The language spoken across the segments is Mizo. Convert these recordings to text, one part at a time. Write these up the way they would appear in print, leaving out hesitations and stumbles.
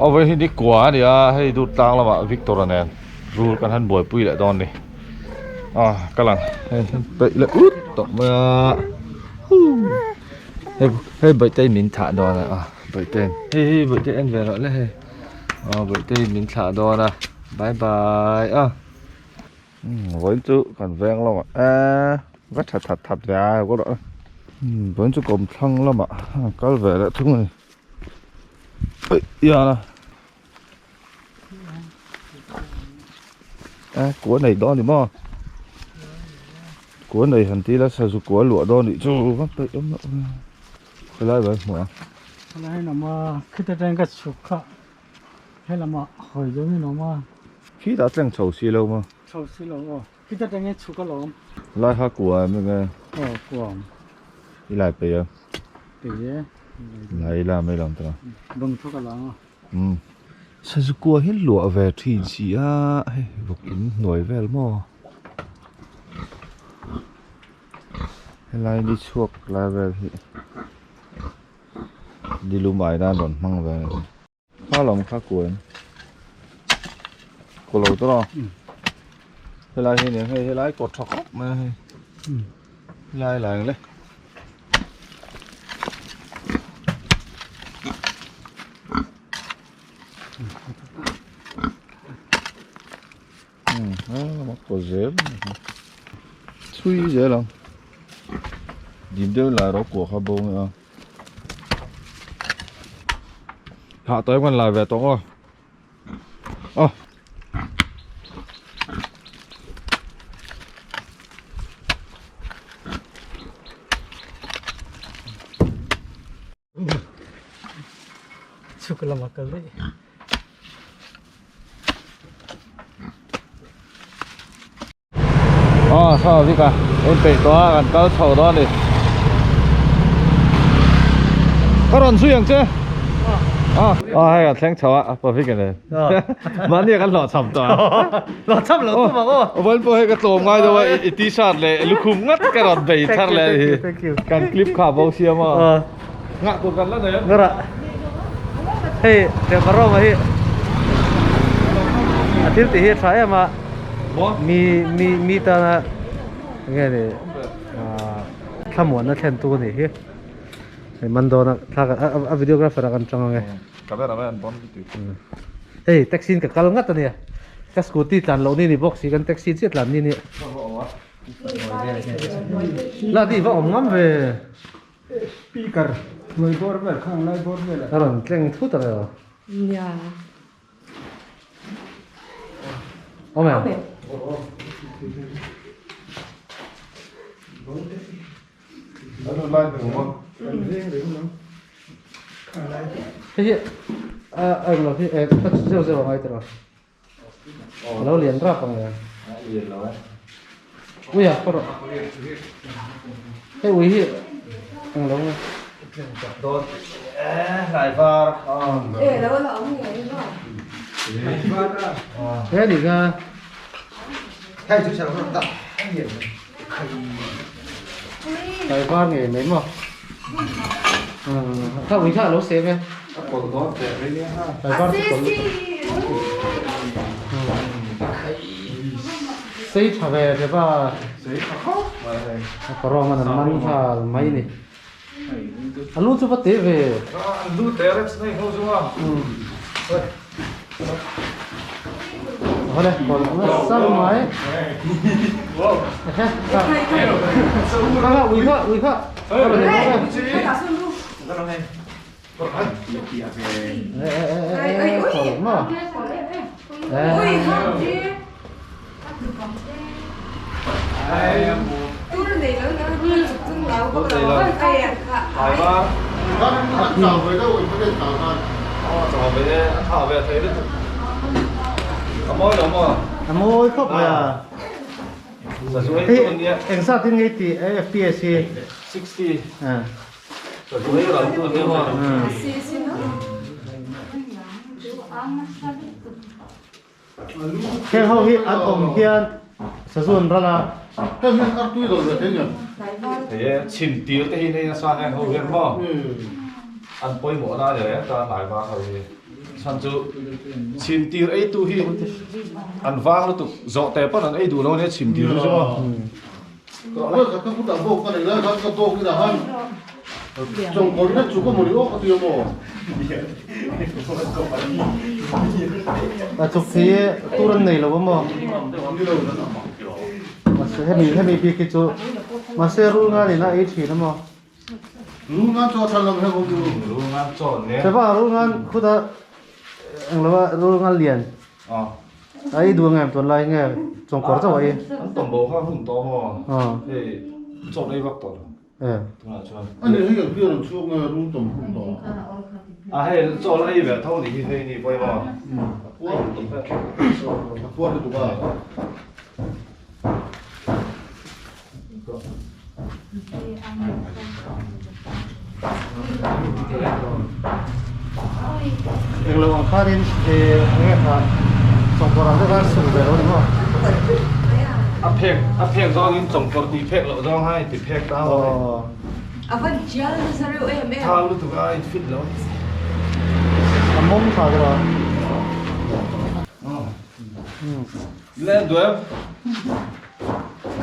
Aw vawiin hi ni kua a ni a hei dur tlang lamah Victor-a nen rul kan han buaipui leh dawn a ni ah ka lang hei peih leh ut tawh mai a hei hei bawihte in min thlah dawn a ah bawihte in hei hei bawihte en ve rawh le hei aw bawihte in min thlah dawn a bye bye a. Vawiin chu kan veng lamah eee va tha that that ve a ka rawh a vawiin chu kawmthlang lamah a kal ve leh thung a ni eih ian a e kua nei dawn a ni maw kua nei han ti ila sazu kua luah dawn anih chu va peih awm loh ve helai vai hmuh a helai in awm a khita tang ka chhuk kha. Helamah hawi zawngin awm a. Khitah tleng chho si lo maw? Chho si lo aw. Khita tangin chhuk a lawm. Lai kha kua em enge? Aw kua awm. I lai peih a? Peih e. Lai ila mai lo ang tawh. Bawng thuk a lang a. Umm. Sazu kua hi luah ve thin si a, hei vawk in hnuai vel maw? Helai ni chhuak lai vel hi. Nilum ai nan rawn hmang ve a ni. Kha lam kha kuan kaw lo tawh a helai hi nia hei helai kaw tha khawp mai a hei helai lai ang le. Kaw zel chhui zel ang dim deuh lai rawh kua kha bo a hah tawh em kan lai ve tawh aw aw Chhuk lamah kal daih. Aw saw vik a in peih tawh a kan kal chho dawn a ni ka rawn zui ang che aw aw hei kan thleng chho a a vik a ni mahni ah kan hlawh cham tawh a hlawh cham lo tum ang aw vawiin pawh hei ka tlawm ngai deuh a i t-shirt leh lukhum ngat ka rawn bei thar leh a ni hi kan clip kha a bo siam a Ngah tur kan la nei a. Ngara. Hei Trevor hi a thil tih hi a tha em a. Mi mi mi tana nge ni thlamuanna thlen tu a nih hi. Hei man dawna thla a videographer ah kan tang ang e. Camera man an bon lutuk. Hei taxi in ka kal ngat a nia. Ka scooty tlan loh ni ni bawk si kan taxi chiah tlan ni ni. La ti va awm ngam ve. Speaker hnuai bawr vel khang lai bawr vel a rawn tleng thut a reo. Nia. Awm em? Hei hi a eng lo hi ka zeuh zeuh a ngai tawh a. A lo lian rap ang e. A lian lo e. Ui a kawr. Hei ui hi ang lo nge. Dawn e hlai var. E lo la awm nge ni maw. He ni ka. Hei chu chhelo ta. Hlai var ngei mai maw. Kha ui kha a lo save e. A pawlh dawn teh rei nia ha. Hlai var chu pawlh lutuk. Sei tha ve ve ba. Sei tha khawp mai hei. A kawrawng an man nghal mai ni. A lu chu va te ve. An lu te rek snake ho chu a. Hawle pawlh nasa mai. Ehe. Kha kha ui kha ui kha. Pawlh maw. A mawi khawp mai a. Hei eng zat in nge i tih FPS hi? 60. Heng ho hi an awm hian sazu an ral a. Heng hian artui lo ve thei nia. Thei e, chhim tir te hi hei nasa heng ho hian maw an pawimawh na a ni reng ta hnai vang ho hi. Chhan chu chhimtir eitu hi an vang lutuk zawh teh pawn an ei duh lo ania chhimtir chu chu. A chuk hi tur an nei lo a maw? Mahse hemi hemi bik hi chu mahse rul ngan in a ei thin a maw? Rul ngan chaw than lo heng awm chu. Rul ngan chaw ne. Cheva rul ngan khuta eng lo a rul ngan lian. A ei duh ang em tun lai nge chawngkawr chauh a ei. An tawm bo kha hun tawh maw? Hei chaw ei vak tawh lo. Tunah chuan. Ani hei ang hian an chhuak nge rul tawm hun tawh. A hei chaw la ei ve tho ni hi hei ni pawimawh. A puar a puar lutuk a. Englo ang khanin enge kha chawngkawr ang deuh khan suk ve lo ni maw? A phek a phek zawngin chawngkawr tih phek loh zawng hai ti phek ta maw? A van chial nasa reuh em em. Thau lutuk a in fit lo. A mawng tha deuh a. Len duem.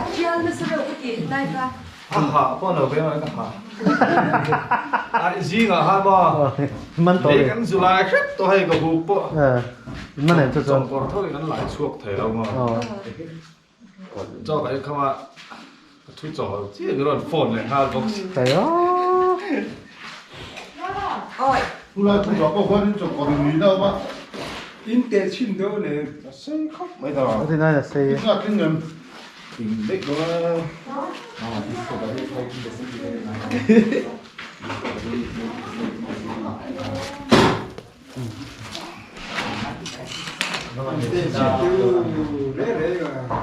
A thial nasa deuh ka ti tlai kha. A ha pawh lo ve mai ka ha. Ai zingah ha maw. Man tawh Lei kan zu lai hrep tawh hei ka buk pawh. Man em chu chuan. Chawngkawr tho in an lai chhuak thei lo maw. Chaw ka ei khama ka thu chaw chiah in rawn phone leh nghal bawk si. Thei a. Awi. Tulai thu ka pawh khuan in chawngkawr in ni deuh a. In teh chhin deuh le. A sei khawp mai ta. A tin a sei. Tin a tling em? Tling daih dawn a.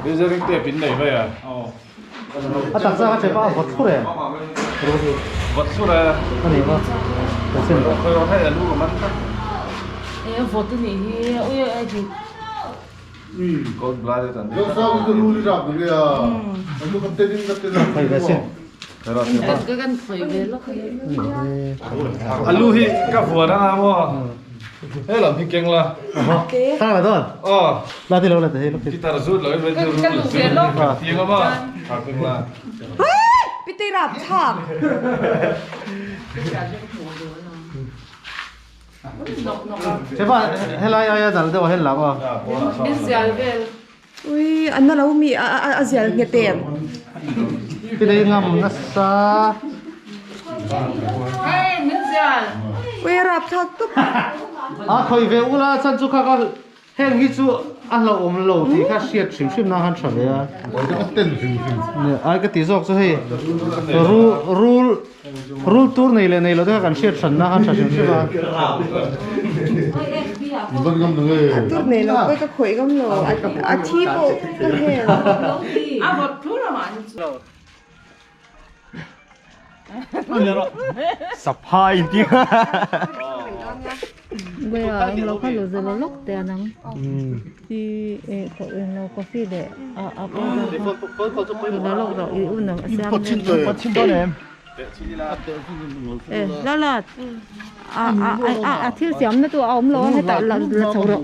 Measuring tape in nei mai a. A taksa kha chepa a vawt thur em? Vawt thur e. A ni maw? Ka chen. Khawi hei a lu a man tlat. E vawt a nih hi ui ai chu. Cold blooded an ni. Zo sa ku lu li rap nge a. An lu ka ten in ka ten a. Khoi ve sin. Ka kan khoi ve lawk. A lu hi ka vuan anga maw? He lam hi keng la. Thang la dawn. Aw. La ti lo la ti hei lawk. Guitar zut lo in Ka lu ve lawk. Tiang a maw? Tha keng la. Pitei rap thlak. Chepa helai aia dal deuh ah hian lam a. Min zial vel. Ui an na lo mi a zial nghet em. Pilei ngam nasa. Hey min zial. Ui a rap thlak tup. A khawi ve ula chan chu kha ka Heng hi chu a hlauhawm lo tih kha hriat hrim hrim nan khan tha ve a. Ai ka ti zawk chu hei rul rul rul tur nei leh nei lo te kha kan hriat hran na khan tha hrim hrim a. A tur nei lo pawh ka khawih ngam lo a thi pawh ka hel. A vawt thur a mahni chu. Saphai in ti Baya eng lo kha lo zelo lawk te anang ti e kho eng lo coffee le a a ko la lawk ro i un ang siam e la la a a a a thil siam na chu a awm lo a hetah la la chho rawh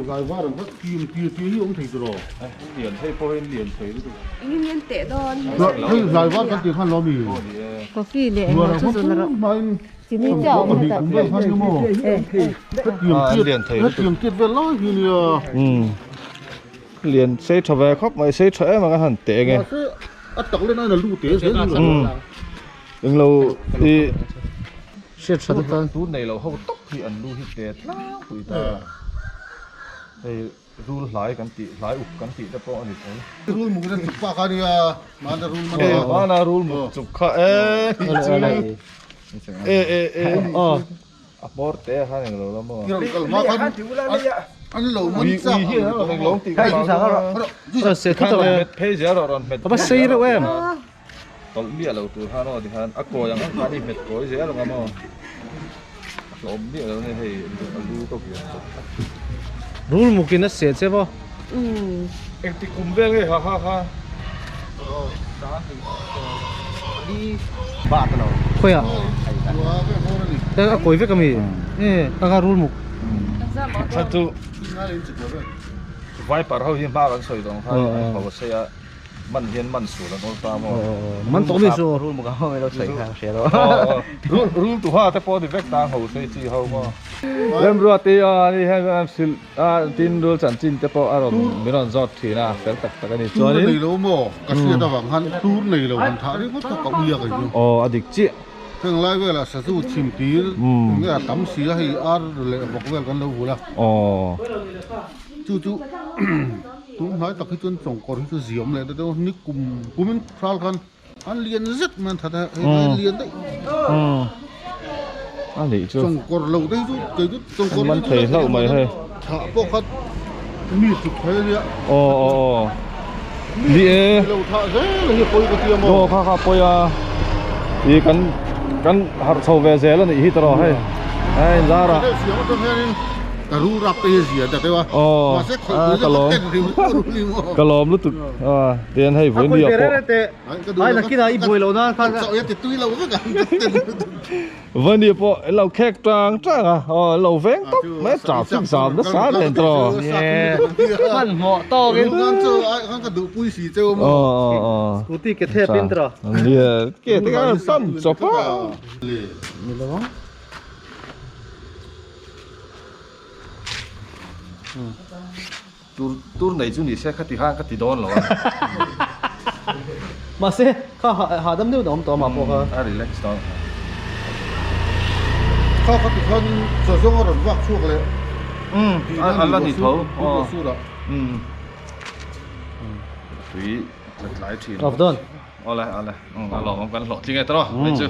Coffee leh engmaw chu zun rawh chini chiah a awm hetah Lian sei tha ve khawp mai sei tha em ang a han teh nge englo i Hriat tha te tan tun nei lo ho tawp hi an lu hi te tlangpui ta hei Rul hlai kan tih, hlai uk kan tih te pawh a ni thei. Rul muk in a chuk pah kha nia, mahna rul man a. Mahna rul muk chuk kha e e e e a hmawr te a khan englo la maw. An lo man chak. Ui hi an rawn englo tih kha Rawn se thut ang e. Hmet phei zel rawh rawn hmet. A va sei reuh em. Tawlh miah lo tur khan aw tikhan a kawi ang ang khan i hmet kawi zel ang a maw a hlawm miah lo nia hei a lu ka vuan chawp a. Rul mukin a seh che maw? Engtik kum vel nge ha ha ha. Khawiah? A kawi vek a mi? E ka kha rul muk. Chhan chu viper ho hi hma kan sawi tawh ang khan an ho a sei a man hian man sual an awl ta maw man tawh mi chu rul muk ang ho lo sawi kha hria lo rul rul tuha te pawh ni vek ta ang ho sei chi ho maw Remruati a ni hian an hrilh a tin rul chanchin te pawh a rawn min rawn zawt thin a fel tak tak a ni chuanin tur nei lo maw ka hriat avang khan tur nei lo han thah ringawt kha ka ui a kei chu aw a dik chiah. Heng lai velah sazu chhim tir nge a tam si a hei ar leh vawk vel kan lo vul a. Aw. Chu chu tun hnai tak hi chuan chawngkawr hi chu ziam leh ta deuh ni kum kumin hral khan an lian zet mai an that a hei lai lian daih. A nih chu. Chawngkawr lo te hi chu kei chu chawngkawr man thei hlauh mai hei. Thah pawh kha mi chuk thei a nia. Aw aw aw. Ni e. Lo thah zel hi pawi ka tia maw. Aw kha kha pawi a. I kan kan harh chho ve zel a nih hi tawh hei. Hei zar ah. Siam atang hianin ka rul rap te hi zia ta deuh a. Aw. Mahse khawih pui Ka lawm. Ka lawm lutuk. A tian hei vawi ni ah pawh. Ai nakinah i buai loh nan khan. Ka chauh hi a ti tui lo vek ang. Vani pawh an lo khek tang tang a, aw an lo veng tawp mai a, traffic zam nasa nen tawh. Hmanhmawh tawkin. Aw aw aw. Scooty ke thep in tawh. Nia, ke te khan pan chawp a. Tur tur nei chu ni se kha ti khan ka ti dawn lo a. Mahse kha hahdam deuh in a awm tawh a mah pawh kha. A relax dawn kha. Kha kha ti khan chaw zawng a rawn vak chhuak leh. Umm a la ni tho. Umm tui tla tlai thin. Off dawn. Awle awle a lawmawm kan hlawhtling e tawh hei chu.